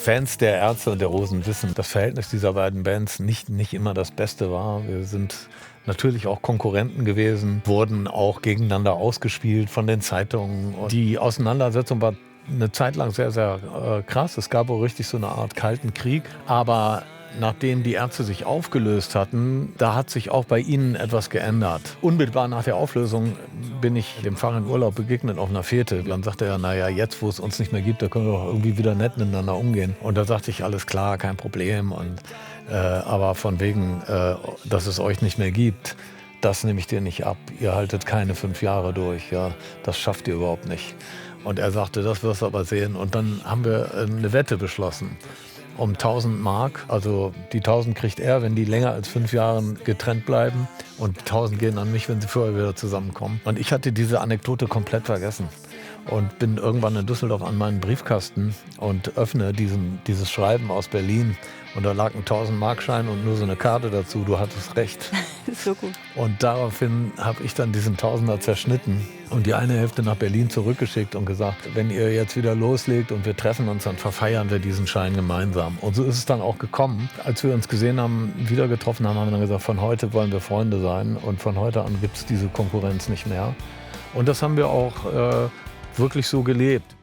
Fans der Ärzte und der Rosen wissen, das Verhältnis dieser beiden Bands nicht immer das Beste war. Wir sind natürlich auch Konkurrenten gewesen, wurden auch gegeneinander ausgespielt von den Zeitungen. Und die Auseinandersetzung war eine Zeit lang sehr, sehr krass. Es gab auch richtig so eine Art kalten Krieg. Aber nachdem die Ärzte sich aufgelöst hatten, da hat sich auch bei ihnen etwas geändert. Unmittelbar nach der Auflösung bin ich dem Pfarrer in Urlaub begegnet auf einer Fete. Dann sagte er, naja, jetzt, wo es uns nicht mehr gibt, da können wir doch irgendwie wieder nett miteinander umgehen. Und da sagte ich, alles klar, kein Problem. Aber von wegen, dass es euch nicht mehr gibt, das nehme ich dir nicht ab. Ihr haltet keine 5 Jahre durch. Ja, das schafft ihr überhaupt nicht. Und er sagte, das wirst du aber sehen. Und dann haben wir eine Wette beschlossen. Um 1000 Mark, also die 1000 kriegt er, wenn die länger als 5 Jahre getrennt bleiben, und die 1000 gehen an mich, wenn sie vorher wieder zusammenkommen. Und ich hatte diese Anekdote komplett vergessen und bin irgendwann in Düsseldorf an meinen Briefkasten und öffne dieses Schreiben aus Berlin, und da lag ein 1000-Mark-Schein und nur so eine Karte dazu, du hattest recht. So gut. Und daraufhin habe ich dann diesen Tausender zerschnitten und die eine Hälfte nach Berlin zurückgeschickt und gesagt, wenn ihr jetzt wieder loslegt und wir treffen uns, dann verfeiern wir diesen Schein gemeinsam. Und so ist es dann auch gekommen. Als wir uns gesehen haben, wieder getroffen haben, haben wir dann gesagt, von heute wollen wir Freunde sein und von heute an gibt es diese Konkurrenz nicht mehr. Und das haben wir auch wirklich so gelebt.